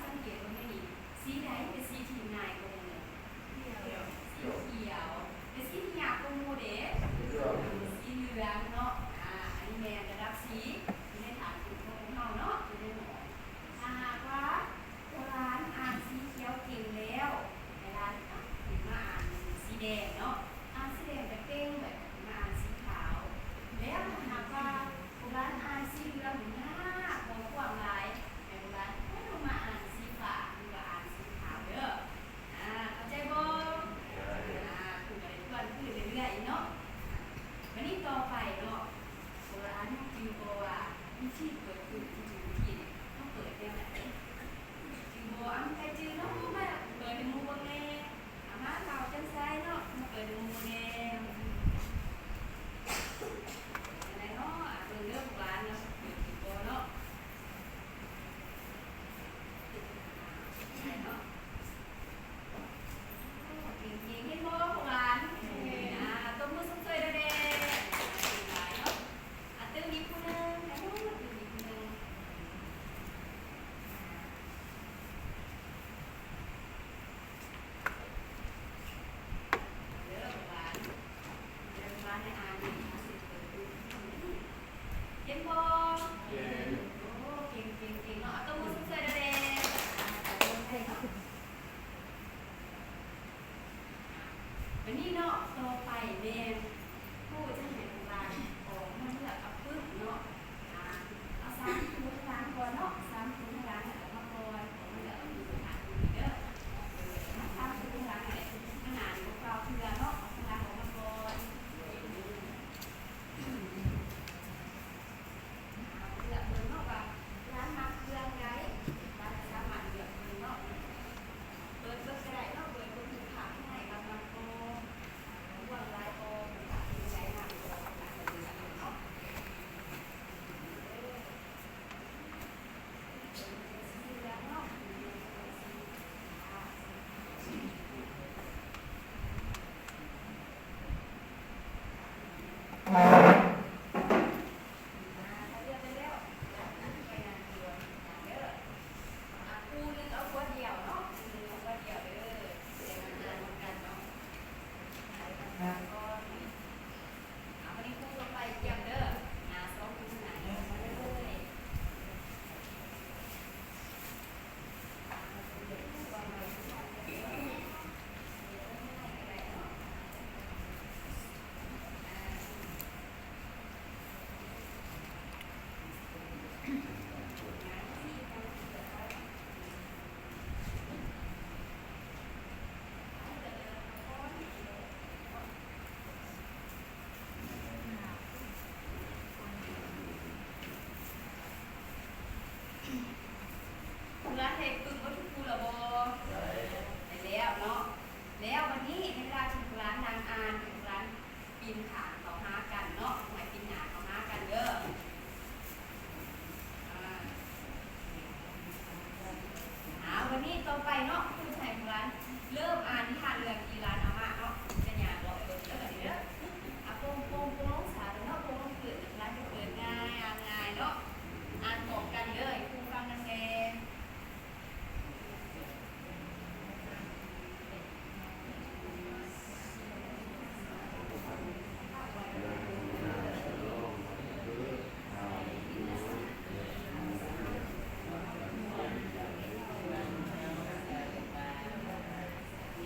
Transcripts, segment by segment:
ສັງເກດເບິ່ງໃນນີ້ ສີໃດເປັນສີທີ່ງ່າຍກວ່າໝູ່? ສີຂຽວ. ແລະ ສີທີ່ຍາກກວ່າໝູ່ເດ? ສີເຫຼືອງເນາະ. ອາ ອັນນີ້ແມ່ນລະດັບສີຢູ່ໃນຖານຂອງພວກເຮົາເນາະ ຢູ່ໃນໝໍ້. ຖ້າຫາກວ່າພວກຫຼານອ່ານສີຂຽວເກັ່ງແລ້ວ ໃຫ້ຫຼານ ອະ ຂຶ້ນມາອ່ານສີແດງເນາະ. ອ່ານສີແດງກໍເກັ່ງ ແລ້ວກໍຂຶ້ນມາອ່ານສີຂາວ. ແລ້ວຖ້າຫາກວ່າພວກຫຼານອ່ານສີເຫຼືອງຍາກ ບໍ່ກວ້າງຫຼາຍ ໃຫ້ພວກຫຼານຄ່ອຍລົງມາອ່ານສີຟ້າ ຫຼືວ່າອ່ານສີຂາວເດີ. ອາ ເຂົ້າໃຈບໍ່? ອາ ເພິ່ນກໍໄດ້ທວນຄືນເລື້ອຍໆເນາະ. ບາດນີ້ຕໍ່ໄປເນາະ ພວກຫຼານຍັງຈື່ບໍ່ວ່າວິທີເປີດປຶ້ມທີ່ເຮົາເປີດແນວໃດ? ຈື່ບໍ່? ອາ ມີໃຜຈື່ເນາະ? ມາເປີດໃຫ້ໝູ່ເບິ່ງແດ່. ອາ ມາ ເຖົ້າຈັນໄຊເນາະ ມາເປີດໃຫ້ໝູ່ແດ່. ຈັ່ງໃດເນາະ? ອາ ເບິ່ງເດີ ພວກຫຼານເນາະ ເປີດຖືກບໍ່ເນາະ? ເນາະ. ໂອ້ ເກັ່ງໆ ເຫັນບໍ່ພວກຫຼານ? ອາ ຕົບມືຊົມເຊີຍແດ່ໆ. ເກັ່ງຫຼາຍເນາະ. ອາ ຕື່ມອີກຜູ້ໜຶ່ງ ໃຫ້ໝູ່ ຕື່ມອີກຜູ້ໜຶ່ງ. ເດີພວກຫຼານ ເດີພວກຫຼານ ໃຫ້ອ່ານ ເຫັນບໍ່? ເກັ່ງ. ໂອ້ ເກັ່ງໆໆ ເນາະ. ເອົາຕົບມືຊົມເຊີຍແດ່ໆ. ບາດນີ້ເນາະ ຕໍ່ໄປແມ່ນຄູຈະໃຫ້ພວກຫຼານອອກມາເລືອກເອົາປຶ້ມເນາະ. ອາ ເອົາສາມໂຕທາງຫຼັງກ່ອນເນາະ ສາມໂຕທາງຫຼັງ ອອກມາກ່ອນ ອອກມາເລືອກເອົາປຶ້ມທາງນີ້ເດີ. ເອີ ມາສາມໂຕທາງຫຼັງນີ້ແຫຼະ ທາງໜ້ານີ້ບໍ່ຟ້າວເທື່ອເນາະ ທາງຫຼັງອອກມາກ່ອນ. ເລືອກເບິ່ງເນາະວ່າຫຼານມັກເຄື່ອງໃດ ຫຼານສາມາດເລືອກເບິ່ງເນາະ ເປີດເບິ່ງກໍໄດ້ເນາະ ເປີດເບິ່ງຮູບພາບຂ້າງໃນວ່າມັກບໍ່ ຫ່ວງຫຼາຍບໍ່ ເປັນໃດນຳ ກໍຫຼານເລືອກເບິ່ງເນາະ. ເວລາເຮັດປຶ້ມເບິດທຸກຜູ້ແລ້ວບໍ່? ໄດ້ແລ້ວເນາະ. ແລ້ວບັດນີ້ໃນເວລາທີ່ລູກຫຼານນັ່ງອ່ານ ໃຫ້ລູກຫຼານປິ່ນຂ້າງເຂົ້າຫາກັນເນາະ ໃຫ້ປິ່ນໜ້າເຂົ້າຫາກັນເດີ. ອາ ບາດນີ້ຕໍ່ໄປເນາະ ຄູຈະໃຫ້ພວກຫຼານເລີ່ມອ່ານນິທານເລື່ອງທີ່ຫຼານເອົາມາເນາະ. ຈະຍາກບໍ່? ເບິ່ງເດີ ເບິ່ງເດີ. ອາ ໂປ່ງໆ ໂປ່ງລົງຊາເນາະ ໂປ່ງລົງພື້ນ ຫຼານຈະເປີດງ່າຍ ອ່ານງ່າຍເນາະ. ອ່ານພ້ອມກັນເດີ ໃຫ້ຄູຟັງນຳແດ່. ເ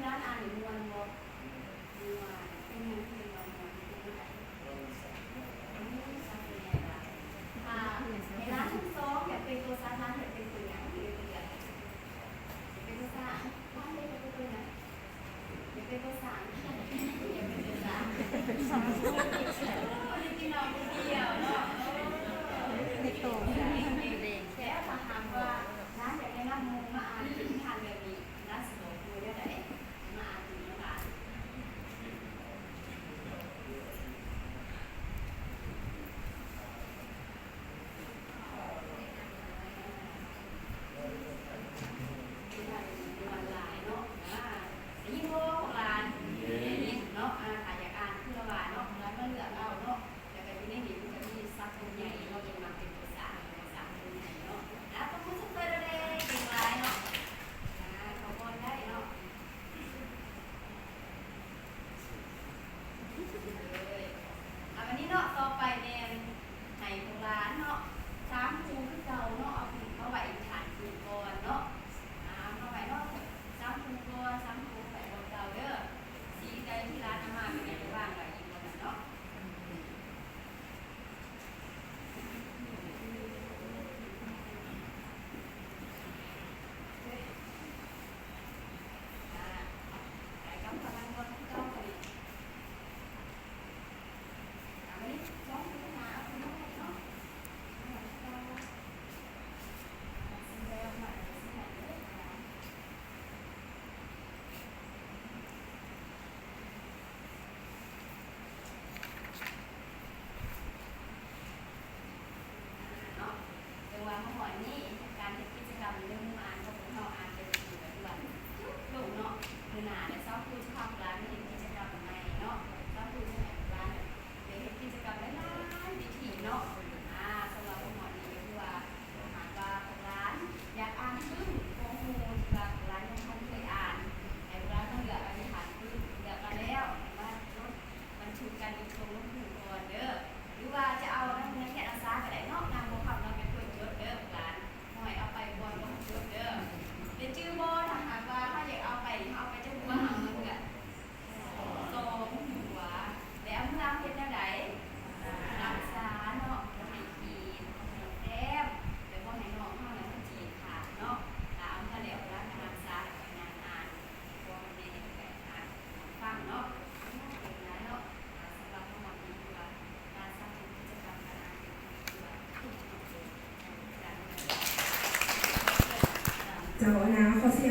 ຫຼານອ່ານນີ້ມ່ວນບໍ່? ມ່ວນ. ເປັນຫຍັງຄືວ່າມ່ວນ? ເປັນຈັ່ງໃດ? ໂອ້ ສັດໂຕໃຫຍ່ຫຼາຍ. ຖ້າໃຫ້ຫຼານທັງສອງຢາກເປັນຕົວສັດ, ຫຼານຢາກເປັນຕົວຫຍັງ? ເປັນຕົວຫຍັງ? ຢາກເປັນຕົວຊ້າງ. ຫຼານຢາກເປັນຕົວຫຍັງ? ຢາກເປັນຕົວຊ້າງ. ຢາກເປັນຕົວຊ້າງ. ໂອ້ ເດັກນ້ອຍຜູ້ດຽວເນາະ. ໂອ້ ແລ້ວຖ້າຫາກວ່າຫຼານຢາກແນະນຳໝູ່ມາອ່ານນິທານເລື່ອງນີ້ ລາວຊິບອກໝູ່ແນວໃດ? ມາອ່ານໜັງສືນຳຫຼານ. ເປັນທ່ານທີ່ມ່ວນຫຼາຍເນາະ. ອ່າ ໄດ້ຍິນບໍ່ພວກຫຼານ? ໄດ້ຍິນເນາະ. ອ່າ ຖ້າຢາກອ່ານຄືລາວວ່າເນາະ ພວກຫຼານມາເລືອກເອົາເນາະ. ແລ້ວກໍຢູ່ໃນນີ້ມັນກໍມີສັດຕົວໃຫຍ່ເນາະ ເປັນໝາກເປັນຕົວສາງ ຕົວສາງຕົວໃຫຍ່ເນາະ. ອ່າ ປະມືຊົມເຊີຍເດີ້ ເກັ່ງຫຼາຍເນາະ. ອ່າ ເຂົ້າກ່ອນໄດ້ເນາະ. ເອີຍ ອ່າ ບັດນີ້ເນາະ ຕໍ່ໄປແມ່ນໃຫ້ພວກຫຼານເນາະ ສາມຄູ່ຄືເກົ່າເນາະ ເອົາຂຶ້ນມາໄວ້ຖານພື້ນກ່ອນເນາະ. ອ່າ ມາໄວ້ເນາະ ສາມຄູ່ກ່ອນ ສາມຄູ່ໄວ້ບ່ອນເກົ່າເດີ້. ສິ່ງໃດທີ່ຫຼານເອົາມາກໍໄດ້ວາງໄວ້ຢູ່ບ່ອນນັ້ນເນາະ. ເນາະ ເຊິ່ງວ່າມາຮອດນີ້ ການເຮັດກິດຈະກຳໃນໝູ່ອ່ານຂອງພວກເຮົາອາດຈະຖືວ່າຢຸດລົງເນາະ. ມື້ໜ້າແຫຼະ ຊາວຄູຈະພາພວກຫຼານມາເຮັດກິດຈະກຳໃໝ່ເນາະ. ຊາວຄູຈະໃຫ້ພວກຫຼານໄດ້ເຮັດກິດຈະກຳຫຼາຍໆວິທີເນາະ. ອ່າ ສຳລັບມາຮອດນີ້ກໍຄືວ່າ ຖ້າຫາກວ່າພວກຫຼານຢາກອ່ານປຶ້ມຂອງໝູ່ທີ່ວ່າພວກຫຼານຍັງບໍ່ທັນເຄີຍອ່ານ ໃຫ້ພວກຫຼານມາເລືອກເອົາຢູ່ຖານປຶ້ມ ເລືອກມາແລ້ວໃຫ້ມາຈົດ ບັນທຶກການເກັບຕົກລົງທຶນກ່ອນເດີ້ ຫຼືວ່າຈະເອົານຳນັກຮຽນອາສາກໍໄດ້ເນາະ. ນາງບົວຄຳເນາະເປັນຄົນຈົດເດີ້ ຫຼານ ບໍ່ໃຫ້ເອົາໄປກ່ອນບໍ່ທັນຈົດເດີ້. ແຕ່ຈື່ບໍ່ ຖ້າຫາກວ່າເຮົາຢາກເອົາໄປນີ້ ເຮົາເອົາໄປຈັກຫົວ? ເຮົາເອົາມາເຮືອນສອງຫົວ. ແລ້ວເອົາມາເຮັດແນວໃດ? ຮັກສາເນາະ ບໍ່ໃຫ້ຂີດ ບໍ່ໃຫ້ແຕ້ມ ແລະ ບໍ່ໃຫ້ນ້ອງເຮົານັ້ນມັນຈີດຂາດເນາະ. ຖ້າເອົາມາແລ້ວ ເວລາການຮັກສາ ແລ້ວກໍຍ່າງອ່ານ ເຈົ້າ ນາ ຂໍສຽງ